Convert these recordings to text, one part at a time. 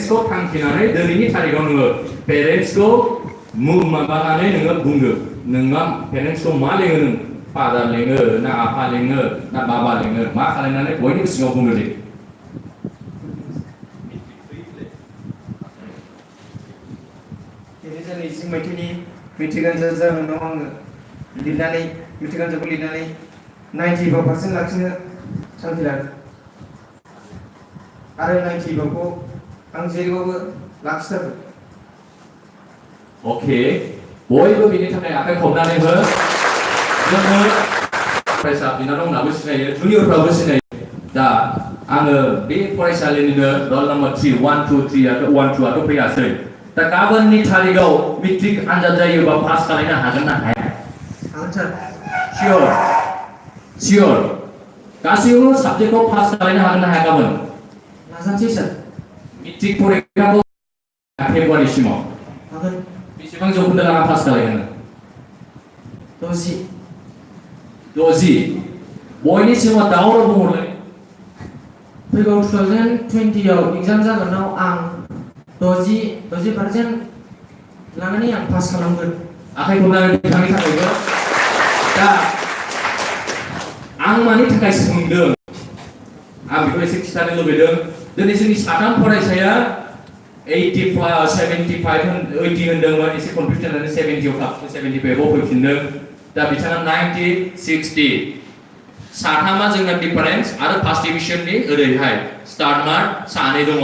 पेरेन्ट्सखौ थांखिनानै दिनैनि थारिखआव नोङो पेरेन्ट्सखौ माबानानै नोङो बुंदो नोंहा पेरेन्ट्सखौ मा लेङो नों फादार लेङो ना आफा लेङो ना बाबा लेङो मा खालामनानै बयनिबो सिगाङाव बुंदो दे नैरोजा नैजि मायथाइनि मेट्रिक आनजाद जाहोनाव आङो लिरनानै मेट्रिक आनजादखौ लिरनानै 95% लाखिनो थांखि लादों आरो 95खौ आं जेरैबाबो लाखिथारगोन। अके बयबो बेनि थाखाय आखाइ खबनानै हो जोङो फरायसा बिनानावनाबो सिनायो जुनियरफ्राबो सिनायो दा आङो बे फरायसालिनिनो रल नम्बर 3 1 2 3 आरो 1 2 आथ' फैयासै दा गाबोननि थारिखआव मेट्रिक आनजाद जायोबा पास खालामनो हागोन ना हाया? हागोन सार। सियर गासैबो साबजेक्टखौ पास खालामनो हागोन ना हाया गाबोन? नाजानोसै सार। मेट्रिक फरिखाखौ फेब्रुवारिसिमाव हागोन। बेसेबां जौखोन्दो लाना पास खालामगोन? 60 बयनिसिमाव दावराव बुंहरलाय फैगौ 2020 आव एग्जाम जागोनाव आं 60% लानानै आं पास खालामगोन। आखाइ खबनानै बिथांनि थाखायबो दा आं मानि थाखाय सोंदों आं बेखौ एसे खिथानो लुबैदों दिनै जोंनि साथाम फरायसाया 80 होनदोंमोन एसे कनफिउजन जानानै 75 आव फैफिनदों दा बिथाङा 90 60 साथामा जोंना डिफारेन्स आरो फार्स्ट डिभिजननि ओरैहाय स्टार्ट मार्क सानै दङ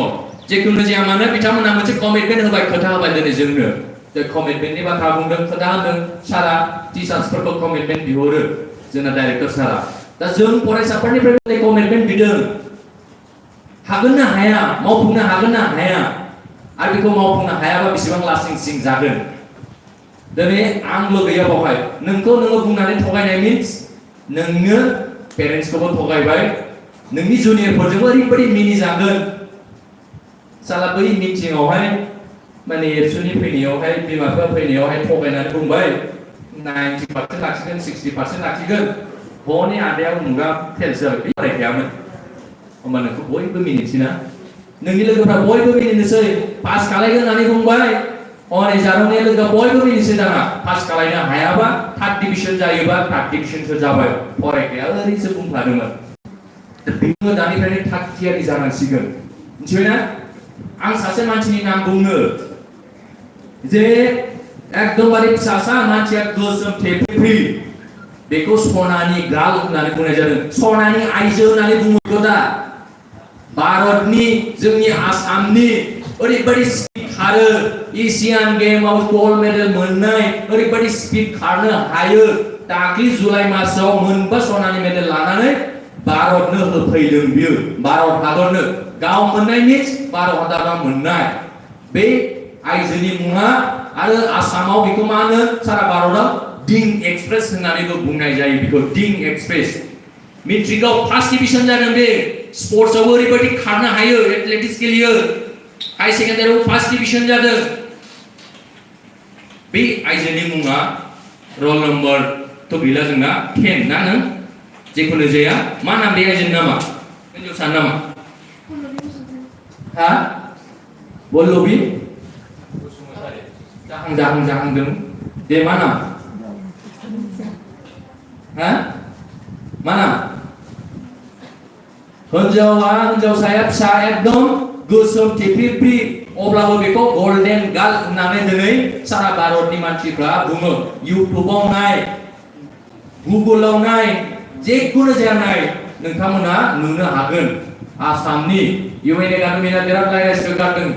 जेखुनु जाया मानो बिथांमोना मोनसे कमिटमेन्ट होबाय खोथा होबाय दिनै जोंनो दा कमिटमेन्टनि बाथ्रा बुंदों खोथा होदों सारा टिचार्सफोरखौ कमिटमेन्ट बिहरो जोंना डाइरेक्टर सारा दा जों फरायसाफोरनिफ्राय कमिटमेन्ट बिदों हागोन ना हाया मावफुंनो हागोन ना हाया आरो बेखौ मावफुंनो हायाबा बेसेबां लास्टिं जागोन दिनै आंल' गैया बावहाय नोंखौ नोङो बुंनानै थगायनाय मिन्स नोंनो पेरेन्ट्सखौबो थगायबाय नोंनि जुनियरफोरजोंबो ओरैबायदि मिनिजागोन साला बै मिटिंआवहाय माने एबसुनि फैनायावहाय बिमा बिफा फैनायावहाय थगायनानै बुंबाय 90% लाखिगोन 60% लाखिगोन हनै आदाया उमुगा फेलसो जाबाय फरायखायामोन होमबा नोंखौ बयबो मिनिसैना नोंनि लोगोफ्रा बयबो मिनिनोसै पास खालायगोन होननानै बुंबाय हनै जारौनि लोगोआ बयबो मिनिसै दाना पास खालायनो हायाबा थार्ड डिभिजन जायोबा थार्ड डिभिजनसो जाबाय फरायखाया ओरैसो बुंफ्लादोंमोन बेबो दानिफ्रायनो थाग थियारि जानांसिगोन मिथिबायना आं सासे मानसिनि नाम बुंनो जे एकदमबारे फिसासा मानसिया गोसोम थेफ्रि बेखौ सनानि गाल होननानै बुंनाय जादों सनानि आइजो होननानै बुङो दा भारतनि जोंनि आसामनि ओरैबायदि स्पिड खारो एशियान गेमाव गल्ड मेडेल मोननाय ओरैबायदि स्पिड खारनो हायो दाख्लि जुलाइ मासाव मोनबा सनानि मेडेल लानानै भारतनो होफैदों बियो भारत हादरनो गाव मोननाय मिन्स भारत हादराव मोननाय बे आइजोनि मुङा आरो आसामाव बेखौ मा होनो सारा भारतआव डिं एक्सप्रेस होननानैबो बुंनाय जायो बेखौ डिं एक्सप्रेस मेट्रिकआव फार्स्ट डिभिजन जादों बे स्पर्ट्सआवबो ओरैबायदि खारनो हायो एथलेटिक्स गेलेयो हाई सेकेन्डारियाव फार्स्ट डिभिजन जादों बे आइजोनि मुङा रल नम्बर थ' गैला जोंना 10 ना नों जेखुनु जाया मा नाम बे आइजोनि नामा हिन्जावसा नामा हा बल्लबी जाहांदों दे मा नाम हा मा नाम हिन्जावसाया फिसा एकदम गोसोम थेफ्रि अब्लाबो बेखौ गल्डेन गार्ल होननानै दिनै सारा भारतनि मानसिफ्रा बुङो इउटुबाव नाय गुगोलाव नाय जेखुनु जाया नाय नोंथांमोना नुनो हागोन आसामनि इउएन एकाडेमिना बिराद लाइराइस गारदों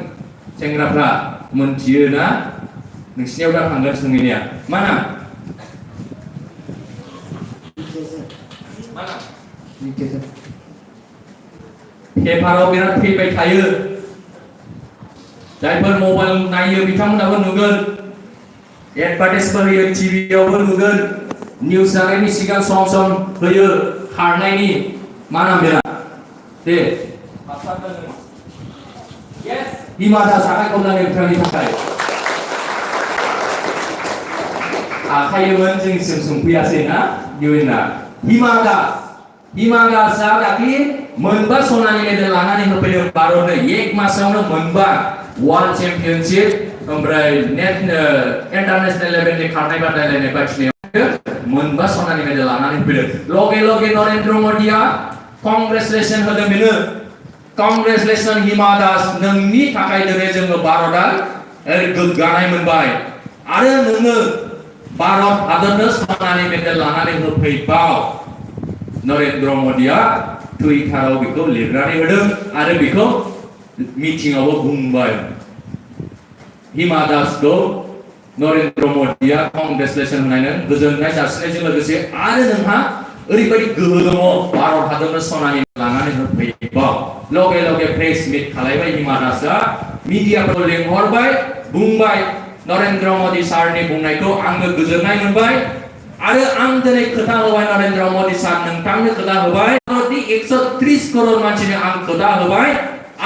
सेंग्राफ्रा मोनथियो ना नोंसिनियाव दा थांगोन सोंहैनाया मा नाम पेपाराव बिराद फैबाय थायो जायफोर मबाइल नायो बिथांमोनाबो नुगोन एडभार्टाइजफोर होयो टिभियावबो नुगोन निउस जानायनि सिगां सम होयो खारनायनि मा नाम बेना दे यस हिमा दास आखाइ खबनानै बिथांनि थाखाय आखायोमोन जोंसिम सोंफैयासै ना इउएनआ हिमा दासआ दाख्लि मोनबा सनानि मेडेल लानानै होफैदों भारतनो एक मासावनो मोनबा World Championship ओमफ्राय international levelनि खारनाय बादायलायनाय बादिनायाव मोनबा सनानि मेडेल लानानै फैदों लगे लगे नरेंद्र मदिया कंग्रेचुलेसन होदों बेनो कंग्रेचुलेसन हिमा दास नोंनि थाखाय दिनै जोङो भारतआ गोग्गानाय मोनबाय आरो नोङो भारत हादरनो सनानि मेडेल लानानै होफैबाव नरेंद्र मदिया टुइटाराव बेखौ लिरनानै होदों आरो बेखौ मिटिंआवबो बुंबाय हिमा दासखौ नरेंद्र मदिया कंग्रेचुलेसन होनायजों गोजोननाय जासिनायजों लोगोसे आरो नोंहा ओरैबायदि गोहो दङ भारत हादरनो सनानि लानानै होफैबाव लगे लगे प्रेस मिट खालायबाय हिमा दासआ मिडियाखौ लेंहरबाय बुंबाय नरेंद्र मदि सारनि बुंनायखौ आङो गोजोननाय मोनबाय आरो आं दिनै खोथा होबाय नरेंद्र मदि सार नोंथांनो खोथा होबाय भारतनि 130 करोड़ मानसिनो आं खोथा होबाय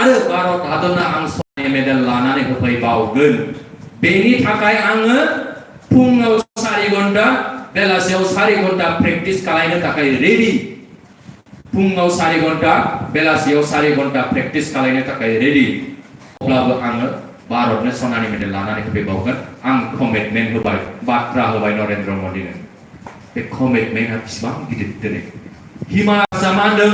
आरो भारत हादरनो आं सनानि मेडेल लानानै होफैबावगोन बेनि थाखाय आङो फुङाव 4 घन्टा बेलासियाव 4 घन्टा प्रेक्टिस खालामनो थाखाय रेडि फुङाव 4 घन्टा बेलासियाव 4 घन्टा प्रेक्टिस खालामनो थाखाय रेडि अब्लाबो आङो भारतनो सनानि मेडेल लानानै होफैबावगोन आं कमिटमेन्ट होबाय बाथ्रा होबाय नरेंद्र मदिनो बे कमिटमेन्टआ बेसेबां गिदिर दिनै हिमा दासआ मा होनदों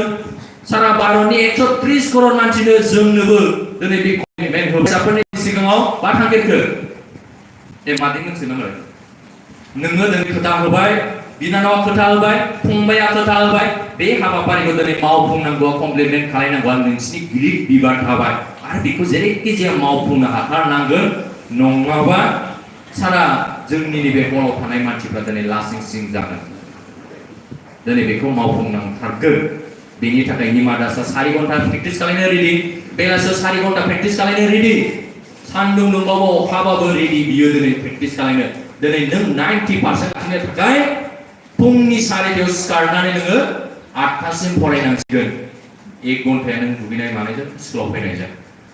सारा भारतनि 130 करोड़ मानसिनो जोंनोबो दिनै बे कमिटमेन्ट होबाय फिसाफोरनि सिगाङाव मा थांगोरखो मादै मोनसे नामा नोङो दिनै खोथा होबाय बिनानावा खोथा होबाय फंबाया खोथा होबाय बे हाबाफारिखौ दिनै मावफुंनांगौ कमप्लिमेन्ट खालामनांगौआ नोंसिनि गिदिर बिबान थाबाय आरो बेखौ जेरैखि जाया मावफुंनो हाथारनांगोन नङाबा सारा जोंनि नैबे हराव थानाय मानसिफ्रा दिनै लासिं सिं जागोन दिनै बेखौ मावफुंनांथारगोन बेनि थाखाय हिमा दासआ 4 घन्टा प्रेक्टिस खालामनो रेडि बेलासियाव 4 घन्टा प्रेक्टिस खालामनो रेडि सान्दुं दुंबाबो अखाबाबो रेडि बियो दिनै प्रेक्टिस खालामनो दिनै नों 90% लाखिनो थाखाय फुंनि 4टायाव सिखारनानै नोङो 8टासिम फरायनांसिगोन 1 घन्टाया नों दुगैनाय मानायजों स्कुलाव फैनायजों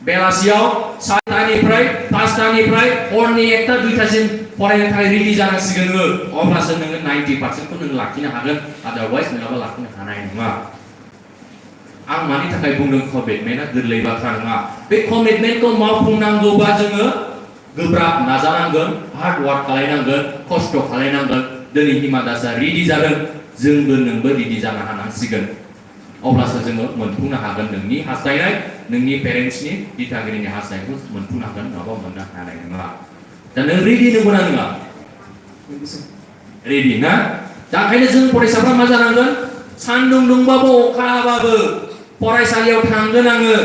बेलासियाव 7टानिफ्राय 5टानिफ्राय हरनि 1टा 2टासिम फरायनो थाखाय रेडि जानांसिगोन नोङो अब्लासो नोङो 90%खौ नों लाखिनो हागोन आदारवाइज नोङाबा लाखिनो हानाय नङा आं मानि थाखाय बुंदों कमिटमेन्टआ गोरलै बाथ्रा नङा बे कमिटमेन्टखौ मावफुंनांगौबा जोङो गोब्राब नाजानांगोन हार्ड वार्क खालामनांगोन खस्थ' खालामनांगोन दिनै हिमा दासआ रेडि जादों जोंबो नोंबो रेडि जानो हानांसिगोन अब्लासो जोङो मोनफुंनो हागोन नोंनि हास्थायनाय नोंनि पेरेन्ट्सनि दिथागिरिनि हास्थायनायखौ मोनफुंनो हागोन नङाबा मोननो हानाय नङा दा नों रेडि नंगौना नङा रेडि ना दा ओंखायनो जों फरायसाफ्रा मा जानांगोन सान्दुं दुंबाबो अखा हाबाबो फरायसालियाव थांगोन आङो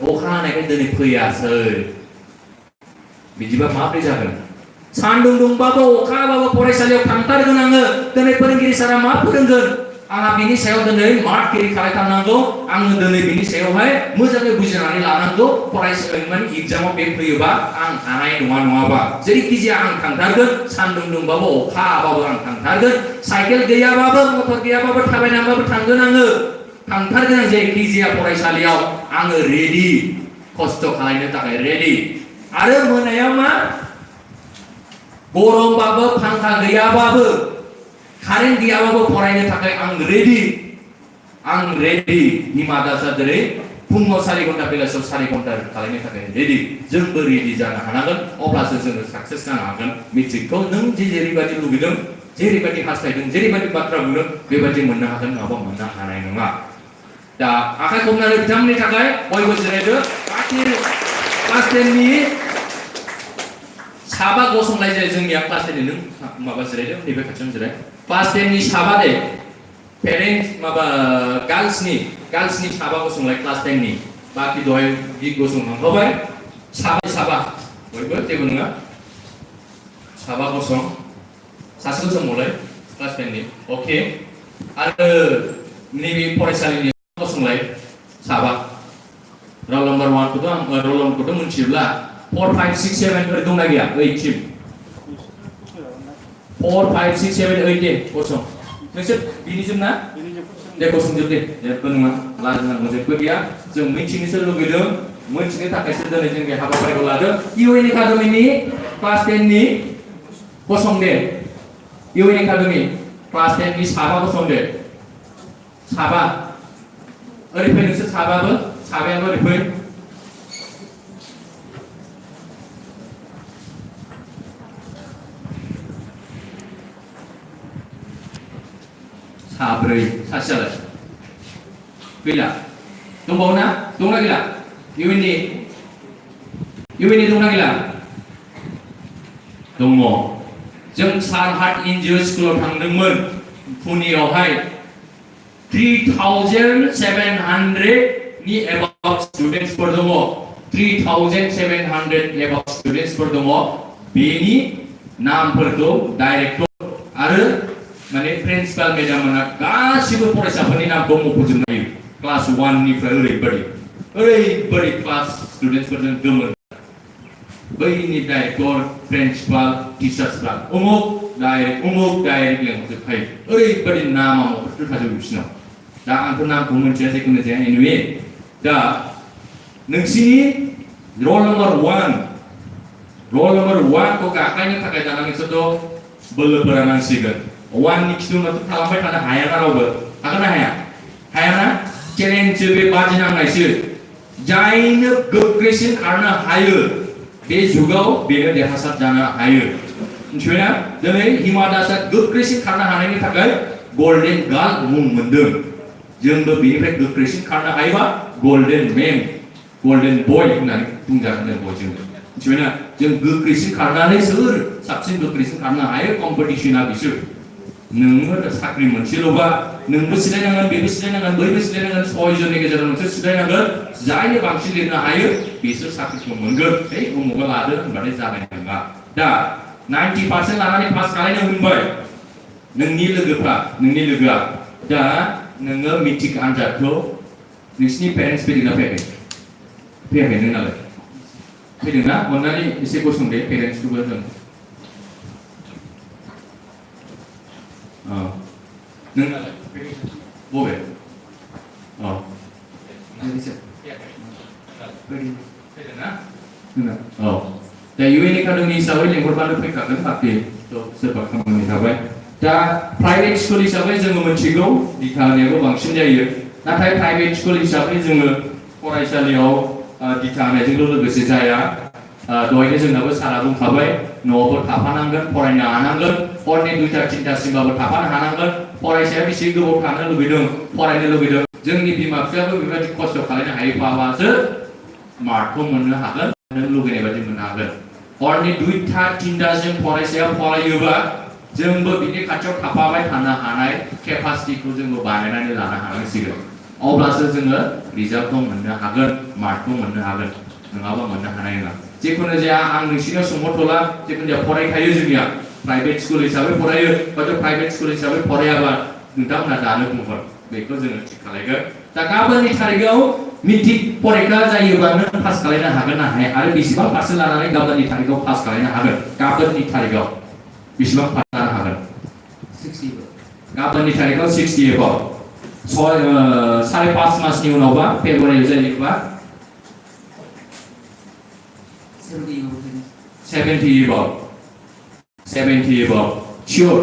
अखा हानायखाय दिनै फैयासै बिदिबा माब्रै जागोन सान्दुं दुंबाबो अखा हाबाबो फरायसालियाव थांथारगोन आङो दिनै फोरोंगिरि सारा मा फोरोंगोन आंहा बिनि सायाव दिनै मार्कगिरि खालामथारनांगौ आङो दिनै बिनि सायावहाय मोजाङै बुजिनानै लानांगौ फरायसालिनि एग्जामाव बे फैयोबा आं हानाय नङा नङाबा जेरैखि जाया आं थांथारगोन सान्दुं दुंबाबो अखा हाबाबो आं थांथारगोन साइकेल गैयाबाबो मटर गैयाबाबो थाबायनानैबाबो थांगोन आङो थांथारगोन आं जेरैखि जाया फरायसालियाव आङो रेडि खस्थ' खालामनो थाखाय रेडि आरो मोनायाव मा गरमबाबो फांखा गैयाबाबो कारेन्ट गैयाबाबो फरायनो थाखाय आं रेडि हिमा दासआ दिनै फुङाव 4 घन्टा बेलासियाव 4 घन्टा खालामनो थाखाय रेडि जोंबो रेडि जानो हानांगोन अब्लासो जोङो साक्सेस जानो हागोन मेट्रिकखौ नों जेरैबायदि लुबैदों जेरैबायदि हास्थायदों जेरैबायदि बाथ्रा बुंदों बेबायदि मोननो हागोन नङाबा मोननो हानाय नङा दा आखाइ खबनानै बिथांमोननि थाखाय बयबो जिरायदो क्लास 10नि साबा गसंलाय जाय जोंनिया क्लास 10नि नों माबा जिरायदो नैबे खाथियावनो जिराय क्लास 10नि साबा दे पेरेन्ट्स माबा गार्ल्सनि साबा गसंलाय क्लास 10नि बाखि दहाय बि गसंखांबाय साबा बयबो जेबो नङा साबा गसं सासे गसंबावलाय क्लास 10नि अके आरो नैबे फरायसालिनि गसंलाय साबा रल नम्बर 1 खौथ' आं रल नम्बरखौथ' मिथियोब्ला 4 5 6 7 फोर दंना गैया 8 सिम 4 5 6 7 8 10 गसं नोंसोर बिनिजोब ना दे गसंजोब दे जेबो नङा लाजिनांगौ जेबो गैया जों मिथिनोसो लुगैदों मिथिनो थाखायसो दिनै जों बे हाबाफारिखौ लादों इउएन एकाडेमिनि क्लास 10 नि गसं दे इउएन एकाडेमि क्लास 10 नि साबा गसं दे साबा ओरै फै नोंसोर साबायाबो ओरै फै साब्रै सासेयालाय गैला दंबावो ना दंना गैला इउएननि दंना गैला दङ जों सारहाट एनजिअ स्कुलाव थांदोंमोन पुनेयावहाय 3700 नि एबाउट स्टुडेन्टसफोर दङ 3700 एबाउट स्टुडेन्टसफोर दङ बेनि नामफोरखौ डाइरेक्टर आरो माने प्रिन्सिपाल मेडाममोना गासिबो फरायसाफोरनि नामखौ मख'जोबनो हायो क्लास 1 निफ्राय ओरैबादि क्लास स्टुडेन्टसफोरजों गोमोर बैनि डाइरेक्टर प्रिन्सिपाल टिचार्सफ्रा उमुक डाइरेक्ट लेंहरजोबखायो ओरैबादि नामा मख'जोबखाजोबो बिसिनाव दा आंथ' नामखौ मोनथिया जिखुनु जाया एनिवे दा नोंसिनि रल नम्बर 1 खौ गाख्लायनो थाखाय दाना नोंसोरथ' बोलोफोरा नांसिगोन 1 नि खिथुआवथ' थालांबाय थानो हायाना रावबो हागोन ना हायाना चेलेन्जसो बे बादिनांनायसो जायनो गोख्रैसिन खारनो हायो बे जुगाव बेनो देरहासार जानो हायो मिथिबायना दिनै हिमा दासआ गोख्रैसिन खारनो हानायनि थाखाय गल्डेन गार्ल मुं मोनदों जोंबो बेनिफ्राय गोख्रैसिन खारनो हायोबा गल्डेन मैन गल्डेन बय होननानै बुंजागोन जों बयजोंबो मिथिबायना जों गोख्रैसिन खारनानै सोर साबसिन गोख्रैसिन खारनो हायो कम्पिटिशना बिसोर नोङो साख्रि मोनसेल'बा नोंबो सिलायनांगोन बेबो सिलायनांगोन बैबो सिलायनांगन 6 जननि गेजेराव नोंसोर सिलायनांगोन जायनो बांसिन लिरनो हायो बिसोर साख्रिखौ मोनगोन उमुगा लादो होनबाथाय जानाय नङा दा 90% लानानै पास खालामनो मोनबाय नोंनि लोगोआ दा नोङो मेट्रिक आनजादखौ नोंसिनि पेरेन्ट्स फैदोंना फैयाखै नोंनालाय फैदोंना अननानै एसे गसंदे पेरेन्ट्सखौबो जों नोंनालाय बबे फैदोंना दा इउएन एकाडेमि हिसाबै लेंहरबानो फैखागोन बाखि सोरबा खामानि थाबाय दा प्राइभेट स्कुल हिसाबै जोङो मिथिगौ दिथा होनायाबो बांसिन जायो नाथाय प्राइभेट स्कुल हिसाबै जोङो फरायसालियाव दिथा होनायजोंल' लोगोसे जाया दहायनो जोंनाबो सारा बुंखाबाय न'आवबो थाफानांगोन फरायनो हानांगोन हरनि 2-3 थाफानो हानांगोन फरायसाया बेसे गोबाव थानो लुबैदों फरायनो लुबैदों जोंनि बिमा बिफायाबो बेबायदि खस्थ' खालामनो हायोबासो मार्कखौ मोननो हागोन नों लुबैनाय बायदि मोननो हागोन हरनि 2-3 जों फरायसाया फरायोबा जोंबो बिनि खाथियाव थाफाबाय थानो हानाय केपासिटिखौ जोंबो बानायनानै लानो हानांसिगोन अब्लासो जोङो रिजाल्टखौ मोननो हागोन मार्कखौ मोननो हागोन नङाबा मोननो हानाय नङा जिखुनु जाया आं नोंसिनाव सोंहरथ'ला जिखुनु जाया फरायखायो जोंनिया प्राइभेट स्कुल हिसाबै फरायो हयथ' प्राइभेट स्कुल हिसाबै फरायाबा नोंथांमोना दानो बुंहर बेखौ जोङो थिग खालायगोन दा गाबोननि थारिखआव मेट्रिक परीक्षा जायोबा नों पास खालामनो हागोन ना हाया आरो बेसेबां पार्सेन्ट लानानै गाबोननि थारिखआव पास खालामनो हागोन गाबोननि थारिखआव बेसेबां पास लानो हागोन 60 गाबोननि थारिखआव 60 एबाव 5.5 मासनि उनावबा फेब्रुवारियाव जायोबा 70 एबाव sure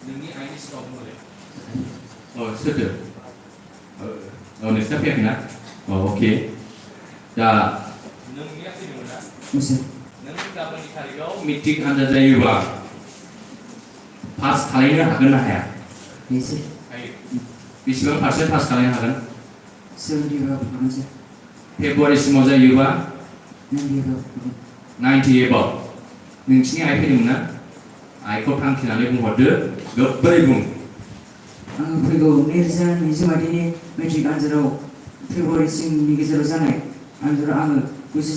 नोंनि आइनि सिगाङाव बुंलाय सोरथो नोंसिना फैयाखैना अके दा नोंनिया फैदोंमोन ना नों गाबोननि थारिखआव मेट्रिक आनजाद जायोबा पास खालामनो हागोन ना हाया बेसेबां पार्सेन्ट पास खालामनो हागोन 70 फेब्रुवारिसिमाव जायोबा 90 एबाव नोंसिनि आइ फैदोंमोन ना आइखौ थांखिनानै बुंहरदो गोब्रै बुं आं फैगौ 2020 मायथाइनि मेट्रिक आनजादाव फेब्रुवारिसिमनि गेजेराव जानाय आनजादाव आङो 90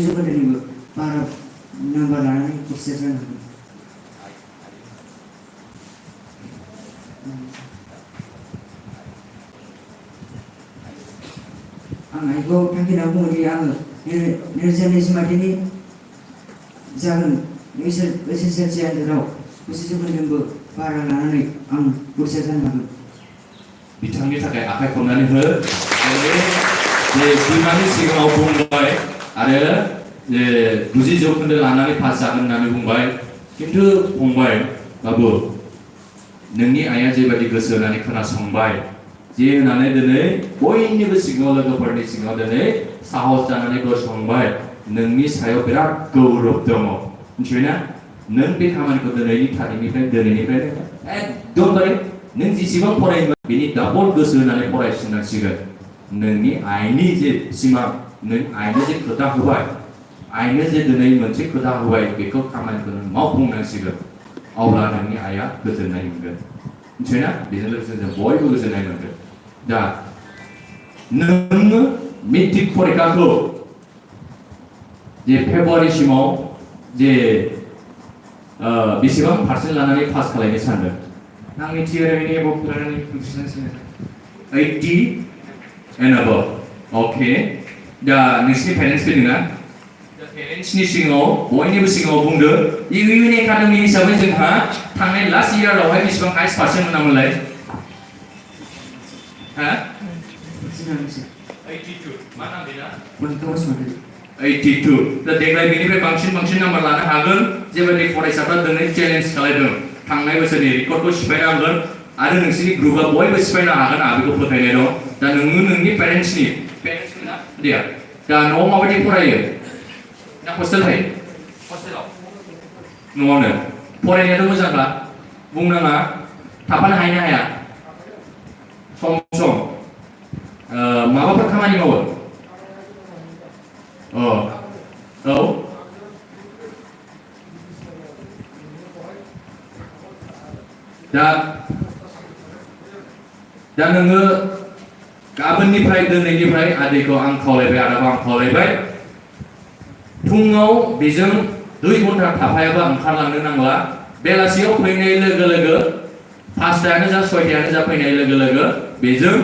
जौखोन्दोनिबो बारा नाम्बार लानानै उथ्रिसार जानो हागोन आं आइखौ थांखिना बुङोदि आङो 2020 मायथाइनि जागोन एसएसएलसि आनजादाव 90 जौखोन्दोनिबो बारा लानानै आं उथ्रिसार जानो हागोन बिथांनि थाखाय आखाइ खबनानै हो जे बिमानि सिगाङाव बुंबाय आरो जे 90 जौखोन्दो लानानै पास जागोन होननानै बुंबाय किन्तु फंबाय बाबु नोंनि आइया जेबायदि गोसो होनानै खोनासंबाय जे होनानै दिनै बयनिबो सिगाङाव लोगोफोरनि सिगाङाव दिनै साहस जानानै गसंबाय नोंनि सायाव बिराद गौरब दङ मिथिबायना नों बे खामानिखौ दिनैनिफ्राय एकदमबारे नों जेसेबां फरायोमोन बेनि डाबल गोसो होनानै फरायसिननांसिगोन नोंनि आइनि जे सिमां नों आइनो जे खोथा होबाय आइनो जे दिनै मोनसे खोथा होबाय बेखौ खामानिखौ नों मावफुंनांसिगोन अब्ला नोंनि आइया गोजोननाय मोनगोन मिथिबायना बेजों लोगोसे जों बयबो गोजोननाय मोनगोन दा नोङो मेट्रिक फरिखाखौ जे फेब्रुवारिसिमाव जे बेसेबां पार्सेन्ट लानानै पास खालामनो सानदों आं मिथियो ओरैनो एबव लानानै उथ्रिसारसिनो 80 and above अके दा नोंसिनि पेरेन्ट्स फैदोंना दा पेरेन्ट्सनि सिगाङाव बयनिबो सिगाङाव बुंदो इउएन एकाडेमि हिसाबै जोंहा थांनाय लास्ट इयारावहाय बेसेबां हाइस्ट पार्सेन्ट मोनामोनलाय हा 82 मा नाम बेना 82 दा देग्लाय बेनिफ्राय बांसिन नाम्बार लानो हागोन जेबायदि फरायसाफ्रा दिनै चेलेन्ज खालामदों थांनाय बोसोरनि रेकर्डखौ सिफायनो हागोन आरो नोंसिनि ग्रुपआ बयबो सिफायनो हागोन आं बेखौ फोथायनाय दं दा नोङो नोंनि पेरेन्ट्सनि ना देया दा न'आव माबायदि फरायो ना हस्टेल थायो हस्टेलाव न'आवनो फरायनायाथ' मोजांब्ला बुंनाङा थाफानो हायो ना हाया सम माबाफोर खामानि मावो औ दा नोङो गाबोननिफ्राय दिनैनिफ्राय आदैखौ आं खावलायबाय आदाखौ आं खावलायबाय फुङाव बेजों 2 घन्टा थाफायाबा ओंखारलांनो नांला बेलासियाव फैनाय लोगो लोगो 5टायानो जा 6टायानो जा फैनाय लोगो लोगो बेजों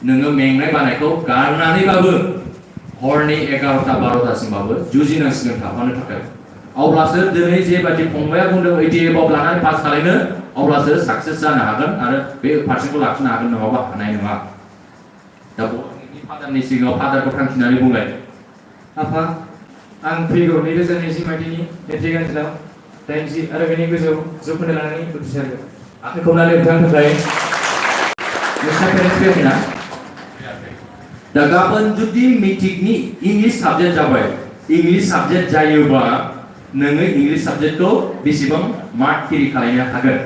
नोङो मेंनाय बानायखौ गारनानैबाबो हरनि 11टा 12टासिमबाबो जुजिनांसिगोन थाफानो थाखाय अब्लासो दिनै जेबादि फंबाया बुंदों 80 एबाव लानानै पास खालामनो अब्लासो साक्सेस जानो हागोन आरो बे पार्सेन्टखौ लाखिनो हागोन नङाबा हानाय नङा दा बर'नि फादारनि सिगाङाव फादारखौ थांखिनानै बुंलाय आफा आं फैगौ 2020 मायथाइनि मेट्रिक आनजादाव 80 आरो बेनि गोजौआव जौखोन्दो लानानै उथ्रिसारगोन आखाइ खबनानै नोंथांनि थाखाय नोंसिना पेरेन्ट्स फैयाखैना दा गाबोन जुदि मेट्रिकनि इंलिश साबजेक्ट जाबाय इंलिश साबजेक्ट जायोबा नोङो इंलिश साबजेक्टखौ बेसेबां मार्क केरि खालामनो हागोन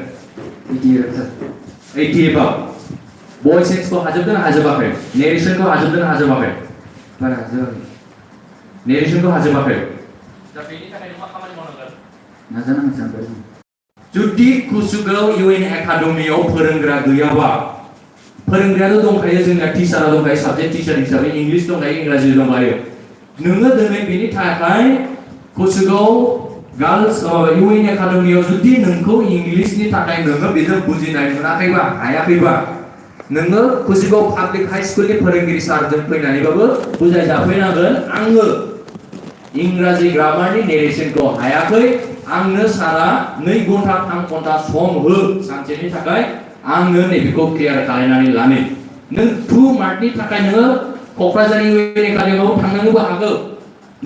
80 एबाव बय सेन्सखौ हाजोबदों ना हाजोबाखै नेरेसनखौ हाजोबदों ना हाजोबाखै बारा हाजोबाखै नेरेसनखौ हाजोबाखै दा बेनि थाखाय मा खामानि मावनांगोन नाजानांगोन जुदि कुसुगाव इउएन एकाडेमियाव फोरोंग्रा गैयाबा फोरोंग्रायाथ' दंखायो जोंना टिचारा दंखायो साबजेक्ट टिचार हिसाबै इंलिश दंखायो इंराजि दंखायो नोङो दिनै बेनि थाखाय कुसुगाव गार्ल्स इउएन एकाडेमियाव जुदि नोंखौ इंलिशनि थाखाय नोङो बेजों बुजिनाय मोनाखैबा हायाखैबा नोङो कुसुगाव पाब्लिक हाई स्कुलनि फोरोंगिरि सारजों फैनानैबाबो बुजाय जाफैनांगोन आङो इंराजि ग्रामारनि नेरेसनखौ हायाखै आंनो सारा 2 घन्टा 3 घन्टा सम हो सानसेनि थाखाय आङो नैबेखौ क्लियार खालामनानै लानो नों 2 मार्कनि थाखाय नोङो क'क्राझार इउएन एकाडेमियाव थांनांगौबो हागौ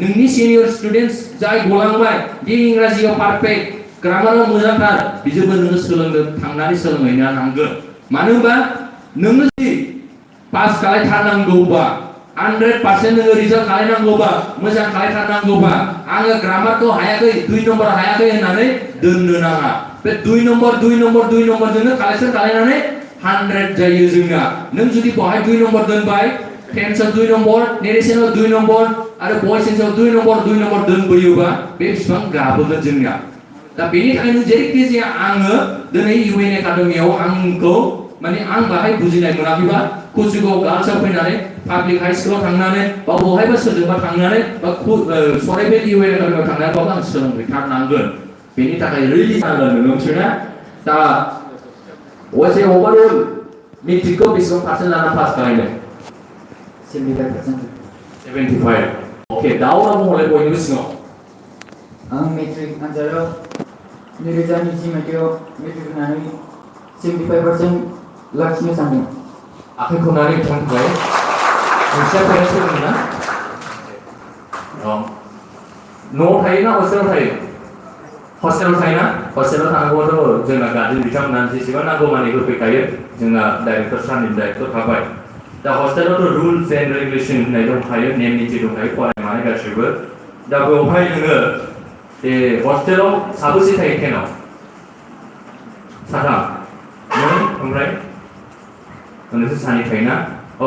नोंनि सिनियर स्टुडेन्ट्स जाय गलांबाय बे इंराजियाव पारफेक्ट ग्रामाराव मोजांथार बिजोंबो नोङो सोलोंनो थांनानै सोलोंहैनो नांगोन मानो होनबा नोङो जुदि पास खालामथारनांगौबा 100% नोङो रिजाल्ट खालामनांगौबा मोजां खालामथारनांगौबा आङो ग्रामारखौ हायाखै 2 नम्बर हायाखै होननानै दोननो नाङा बे 2 नम्बर जोंनो कालेक्शन खालामनानै 100 जायो जोंना नों जुदि बहाय 2 नम्बर दोनबाय टेन्सआव 2 नम्बर नेरेसनाव 2 नम्बर आरो भइस सेन्सआव 2 नम्बर दोनबोयोबा बे बिसिबां गाबोगोन जोंना दा बेनि थाखायनो जेरैखि जाया आङो दिनै इउएन एकाडेमियाव आंखौ माने आं बाहाय बुजिनाय मोनाखैबा कुसुगाव गार्ल्सआव फैनानै पाब्लिक हाई स्कुलाव थांनानै बा बहायबा सोरजोंबा थांनानै बा सराइबिल इउएन एकाडेमियाव थांनानैबाबो आं सोलोंहैथारनांगोन बेनि थाखाय रिलि जानांगोन नोङो मिथिबायना दा असे ओभारअल मेट्रिकखौ बेसेबां पार्सेन्ट लाना पास खालामदों 75 अके दाउरा बुंहरलाय बयनिबो सिङाव आं मेट्रिक आनजादाव 2020 मायथाइयाव मेट्रिक होनानै 75% लाखिनो सानदों आखाइ खबनानै नोंथांनि थाखाय नोंसिना पेरेन्ट्स फैदों ना न'आव थायो ना हस्टेलाव थायो हस्टेलाव थायोना हस्टेलाव थानांगौआथ' जोंना गार्जेन बिथांमोना जेसेबां नांगौ मानि होफैखायो जोंना डाइरेक्टर सारनि दायित्व थाबाय दा हस्टेलावथ' रुल्स एन्ड रेगुलेसन होननाय दंखायो नेम निथि दंखायो फरायनाय मानाय गासैबो दा बेवहाय नोङो बे हस्टेलाव साबेसे थायो 10आव साथाम नों ओमफ्राय नोंसोर सानै थायोना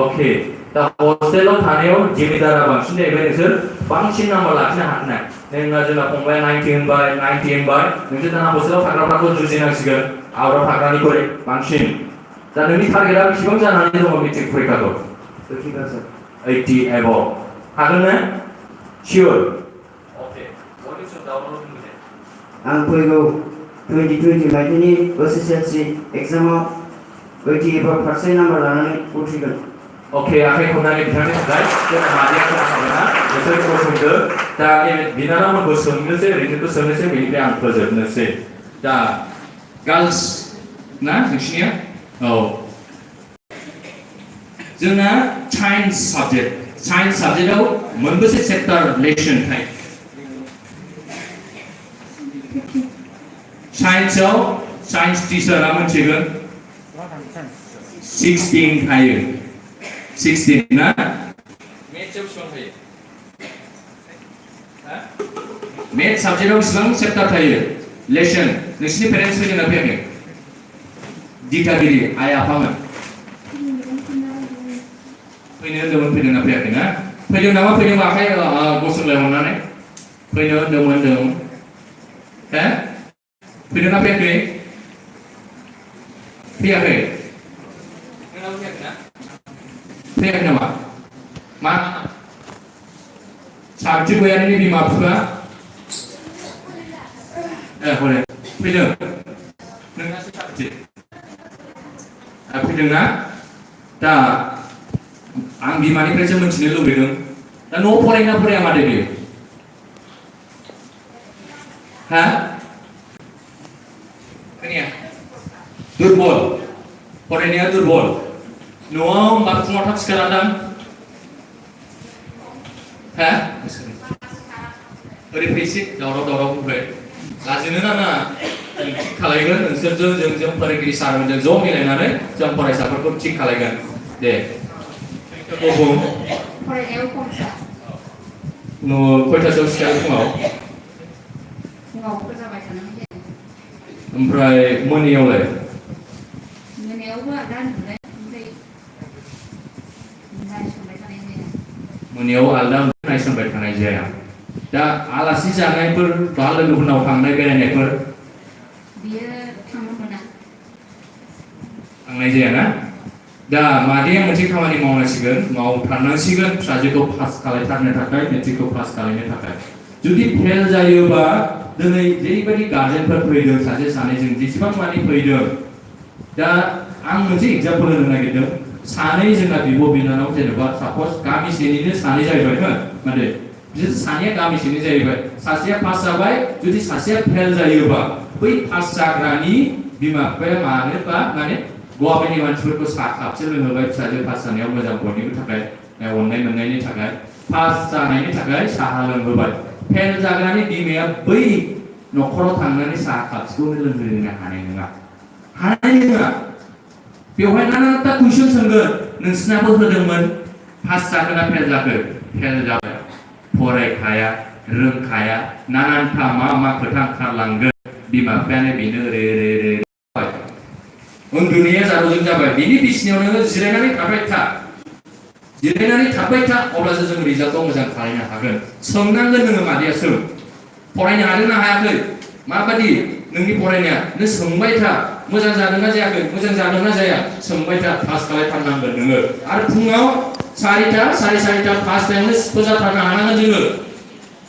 अके दा हस्टेलाव थानायाव जिम्मेदारा बांसिन जाहैबाय नोंसोर बांसिन नाम्बार लाखिनो हानाय नोंना जोंना फंबाया 90 होनबाय 90 होनबाय नोंसोर दाना हस्टेलाव थाग्राफ्राखौ जुजिनांसिगोन आउटआव थाग्रानिख्रुइ बांसिन दा नोंनि टारगेटआ बेसेबां जानानै दङ मेट्रिक फरिखाखौ 80 एबव हागोन ना सियर अके बयनिबो दावराव दंदे आं फैगौ 2020 मायथाइनि एसएसएलसि एग्जामाव 80 एबव फारसे नाम्बार लानानै उथ्रिगोन ओके आखाइ खबनानै बिथांनि थाखाय जोंना मादिया खोनासंगोना नोंसोरखौ सोंदो दा बिनानावमोनखौ सोंनोसै ओरैनोथ' सोंनोसै बेनिफ्राय आं फोजोबनोसै दा गार्ल्स ना नोंसिनिया औ जोंना साइन्स साबजेक्टआव मोनबेसे चेप्टार लेसन थायो साइन्सआव साइन्स टिचारा मोनथिगोन 16 थायो 16 ना मेथ्सआव बेसेबां थायो मेथ्स साबजेक्टआव बेसेबां चेप्टार थायो लेसन नोंसिनि पेरेन्ट्स फैदों ना फैयाखै दिथागिरि आइ आफामोन फैनो होनदोंमोन फैदों ना फैयाखै ना फैदों नामा फैदों आखाइ गसंलाय हरनानै फैनो होनदोंमोन फैदों ना फैयाखै फैयाखै नोंनाव फैयाखै ना फैयाखै नामा मा साबथि गैयानि बिमा बिफा हरे फैदों नोंनासो साबथि फैदोंना दा आं बिमानिफ्रायसो मोनथिनो लुबैदों दा न'आव फरायना फराया मादै बियो हा खोनाया दुर्बल फरायनाया दुर्बल न'आव होमबा फुङाव थाब सिखारादां हा ओरै फैसै दावराव बुंबाय लाजिनो नाङा थिग खालायगोन नोंसोरजों जों फोरोंगिरि सारमोनजों ज' मिलायनानै जों फरायसाफोरखौ थिग खालायगोन दे फरायनायाव खमसा खयथासोआव सिखारो फुङाव जाबाय थानांगौ जायो ओमफ्राय मोनायावलाय मोनायावबो आलदा उन्दुनाय ओमफ्राय नायसनबाय थानाय जाया मोनायाव आलदा नायसनबाय थानाय जाया दा आलासि जानायफोर बा लोगोफोरनाव थांनाय बेरायनायफोर बियो थांनो मोना थांनाय जाया ना दा मादैया मोनसे खामानि मावनांसिगोन मावथारनांसिगोन फिसाजोखौ पास खालायथारनो थाखाय मेट्रिकखौ पास खालायनो थाखाय जुदि फेल जायोबा दिनै जेरैबायदि गार्जेनफोर फैदों सासे सानैजों जेसेबां मानि फैदों दा आं मोनसे एग्जाम्पल होनो नागिरदों सानै जोंना बिब' बिनानाव जेनेबा सापज गामिसेनिनो सानै जाहैबायमोन माने बिसोर सानैया गामिसेनि जाहैबाय सासेया पास जाबाय जुदि सासेया फेल जायोबा बै पास जाग्रानि बिमा बिफाया माने गवाफोरनि मानसिफोरखौ साहा कापसे लोंहोबाय फिसाजो पास जानायाव मोजां बयनिबो थाखाय अननाय मोननायनि थाखाय पास जानायनि थाखाय साहा लोंहोबाय फेल जाग्रानि बिमाया बै न'खराव थांनानै साहा कापसेखौनो लोंहोनो हानाय नङा बेवहाय नानानथा कुइसन सोंगोन नोंसिनाबो होदोंमोन पास जाखो ना फेल जाखो फेल जाबाय फरायखाया रोंखाया नानानथा मा खोथा ओंखारलांगोन बिमा बिफायानो बेनो ओरै उन्दुनाया जारुजों जाबाय बिनि बिसिनायाव नोङो जिरायनानै थाबाय था अब्लासो जों रिजाल्टखौ मोजां खालामनो हागोन सोंनांगोन नोङो मादैया सों फरायनो हादों ना हायाखै माबादि नोंनि फरायनाया नों सोंबाय था मोजां जादोंना जायाखै मोजां जादोंना जाया सोंबाय था पास खालायथारनांगोन नोङो आरो फुङाव 4टा 4:30 पास टाइमनो फोजाथारनो हानांगोन जोङो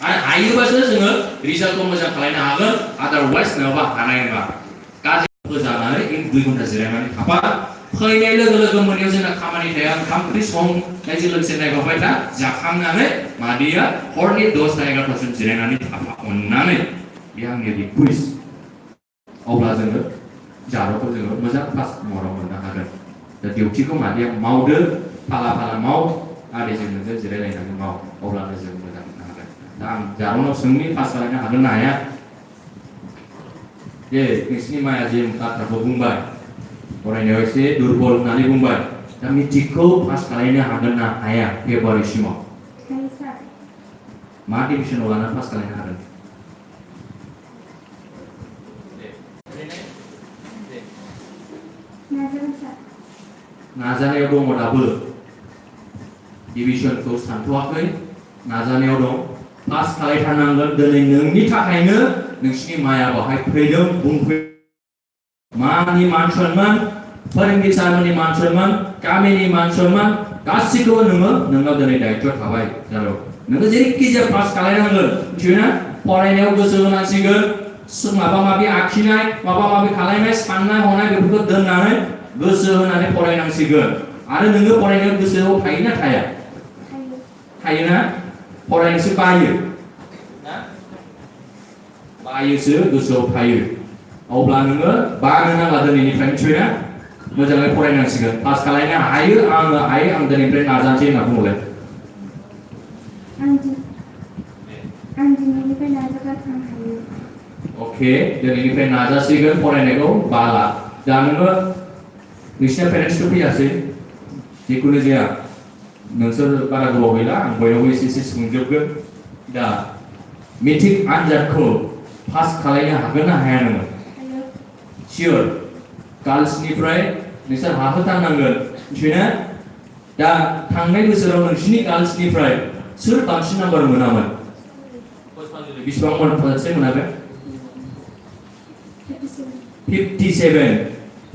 आरो हायोबासो जोङो रिजाल्टखौ मोजां खालामनो हागोन आदारवाइज नङाबा हानाय नङा जानानै 2 घन्टा जिरायनानै थाबा फैनाय लोगो मोनायाव जोंना खामानि थाया ओंखाम ओंख्रि संनायजों लोगोसे नायबाय था जाखांनानै मादैया हरनि 10टा 11टासिम जिरायनानै थाबा अननानै बे आंनि रिकुवेस्ट अब्ला जोङो जारौखौ जोङो मोजां पास महराव मोननो हागोन दा डिउटिखौ मादैया मावदो फाला माव आदैजों नोंजों जिरायलायनानै माव अब्लानो जों मोजां मोननो हागोन दा आं जारौनाव सोंनि पास खालामनो हागोन ना हाया जे नोंसिनि माया जे बाथ्राखौ बुंबाय फरायनायाव एसे दुर्बल होननानै बुंबाय दा मेट्रिकखौ पास खालामनो हागोन ना हाया फेब्रुवारिसिमाव मा डिभिजनाव लानानै पास खालामनो हागोन नाजानायाव दङ दाबो डिभिजनखौ सानथ'वाखै नाजानायाव दं पास खालायथारनांगोन दिनै नोंनि थाखायनो नोंसिनि माया बाहाय फैदों बुंफै मानि मान सन्मान फोरोंगिरि सारमोननि मान सन्मान गामिनि मान सन्मान गासिखौबो नोंनाव दिनै दायित्व थाबाय जारो नोङो जेरैखि जाया पास खालायनांगोन मिथिबायना फरायनायाव गोसो होनांसिगोन माबा माबि आखिनाय माबा माबि खालायनाय साननाय हनाय बेफोरखौ दोननानै गोसो होनानै फरायनांसिगोन आरो नोङो फरायनायाव गोसोआव थायोना थाया थायोना फरायनोसो बायो बायोसो गोसोआव थायो अब्ला नोङो बानो नाङा दिनैनिफ्राय मिथिबायना मोजाङै फरायनांसिगोन पास खालायनो हायो आं दिनैनिफ्राय नाजानोसै होनना बुंलाय आं दिनैनिफ्राय नाजागासिनो हायो अके दिनैनिफ्राय नाजासिगोन फरायनायखौ बाला दा नोङो नोंसिना पेरेन्टसथ' फैयासै जिखुनु जाया नोंसोर बारा गोबाव गैला आं बयनावबो एसे सोंजोबगोन दा मेट्रिक आनजादखौ पास खालायनो हागोन ना हाया नोङो सियर गार्लसनिफ्राय नोंसोर हाहोथारनांगोन मिथिबायना दा थांनाय बोसोराव नोंसिनि गार्लसनिफ्राय सोर बांसिन नाम्बार मोनामोन बेसेबां मोनसे मोनाखै 57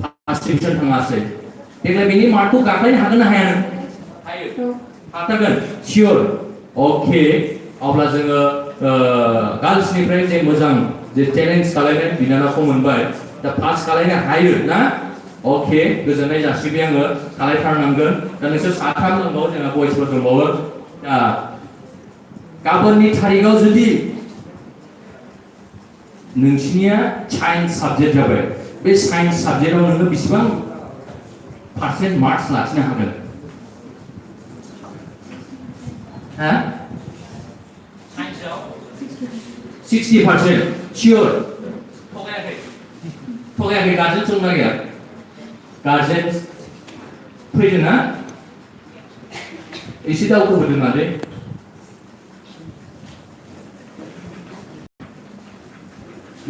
फार्स्ट डिभिजन थाङासै देग्लाय बेनि मार्कखौ गाख्लायनो हागोन ना हाया नों हायो हाथारगोन सियर अके अब्ला जोङो गार्लसनिफ्राय जे मोजां जे टेलेन्ट खालायनाय बिनानावखौ मोनबाय दा पास खालायनो हायो ना अके गोजोननाय जासिबाय आङो खालायथारनांगोन दा नोंसोर साथाम दंबावो जोंहा बयसफोर दंबावो दा गाबोननि तारिखआव जुदि नोंसिनिया साइन्स साबजेक्ट जाबाय बे साइन्स साबजेक्टआव नोङो बेसेबां % मार्क्स लाखिनो हागोन हा 60% सियर थगायाखै गार्जेन सोंना गैया गार्जेन फैदों ना एसे दावखो होदों नालाय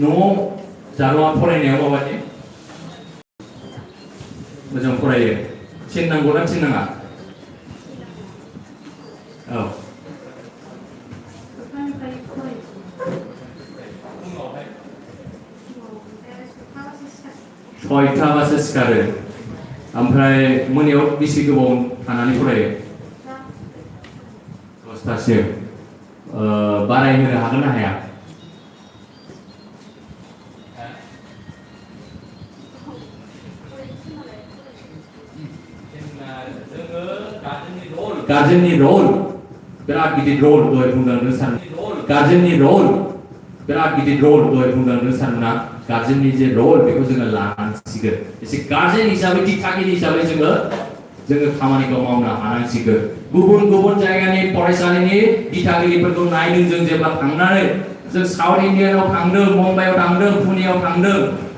न'आव जार'आ फरायनायाव माबायदि मोजां फरायो थिननांगौ ना थिननाङा औ सयथाबासो सिखारो ओमफ्राय मोनायाव बेसे गोबाव थानानै फरायो 10थासिम बारायहोनो हागोन ना हाया गार्जेननि रल बिराद गिदिर रल दहाय बुंदों सार गार्जेननि रल बिराद गिदिर रल दहाय बुंदों सारना गार्जेननि जे रल बेखौ जोङो लानांसिगोन एसे गार्जेन हिसाबै दिथागिरि हिसाबै जोङो खामानिखौ मावनो हानांसिगोन गुबुन जायगानि फरायसालिनि दिथागिरिफोरखौ नायदों जों जेब्ला थांनानै जों साउथ इन्डियानाव थांदों मुम्बाइआव थांदों पुनेआव थांदों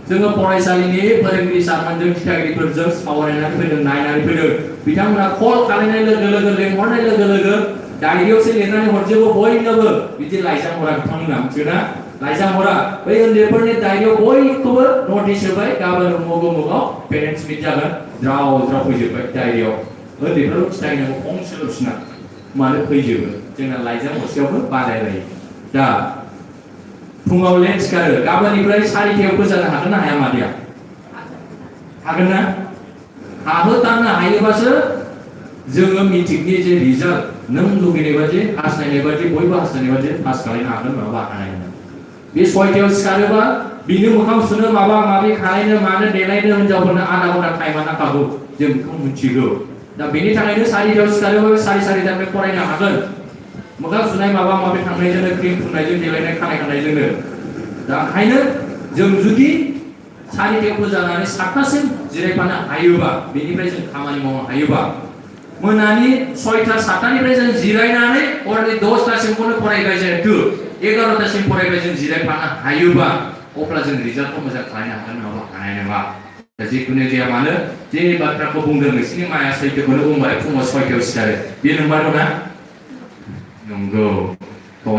जोङो फरायसालिनि फोरोंगिरि सारमोनजों दिथागिरिफोरजों सावरायनानै फैदों नायनानै फैदों बिथांमोना कल खालामनाय लोगो लोगो लेंहरनाय लोगो लोगो डायरियावसो लिरनानै हरजोबो बयनोबो बिदि लाइजाम हरा बिथांमोना मिथियोना लाइजाम हरा बै उन्दैफोरनि डायरियाव बयखौबो नटिस होबाय गाबोन उमुगाव पेरेन्टस मिट जागोन ज्राव फैजोबबाय डायरियाव उन्दैफोरखौ खिथाहैनांगौ फंसेल' बिसिना मानो फैजोबो जोंना लाइजाम हरसेयावबो बादायलायो दा फुङाव लेट सिखारो गाबोननिफ्राय 4टायाव फोजानो हागोन ना हाया मादैया हागोन ना हाहोथारनो हायोबासो जोङो मेट्रिकनि जे रिजाल्ट नों लुबैनाय बायदि हास्थायनाय बायदि बयबो हास्थायनाय बायदि पास खालामनो हागोन माबा हानाय नङा बे 6टायाव सिखारोबा बिनि मोखां सुनो माबा माबि खालायनो मानो देलायनो हिनजावफोरनो आधा घन्टा टाइमा नांखागौ जों बेखौ मिथिगौ दा बेनि थाखायनो 4टायाव सिखारोबा 4:30 फरायनो हागोन मोखां सुनाय माबा माबि थांनायजोंनो क्रिम फुननायजों देलायनाय खानाय खानायजोंनो दा ओंखायनो जों जुदि 4टायाव फोजानानै 7थासिम जिरायफानो हायोबा बेनिफ्राय जों खामानि मावनो हायोबा मोनानि 6टा 7टानिफ्राय जों जिरायनानै हरनि 10टासिमखौनो फरायबाय जिहेतु 11टासिम फरायबाय जों जिरायफानो हायोबा अब्ला जों रिजाल्टखौ मोजां खालामनो हागोन नङाबा हानाय नङा दा जिखुनु जाया मानो जे बाथ्राखौ बुंदों नोंसिनि माया सैथोखौनो बुंबाय फुङाव 6टायाव सिखारो बे नंमारगौ ना नंगौ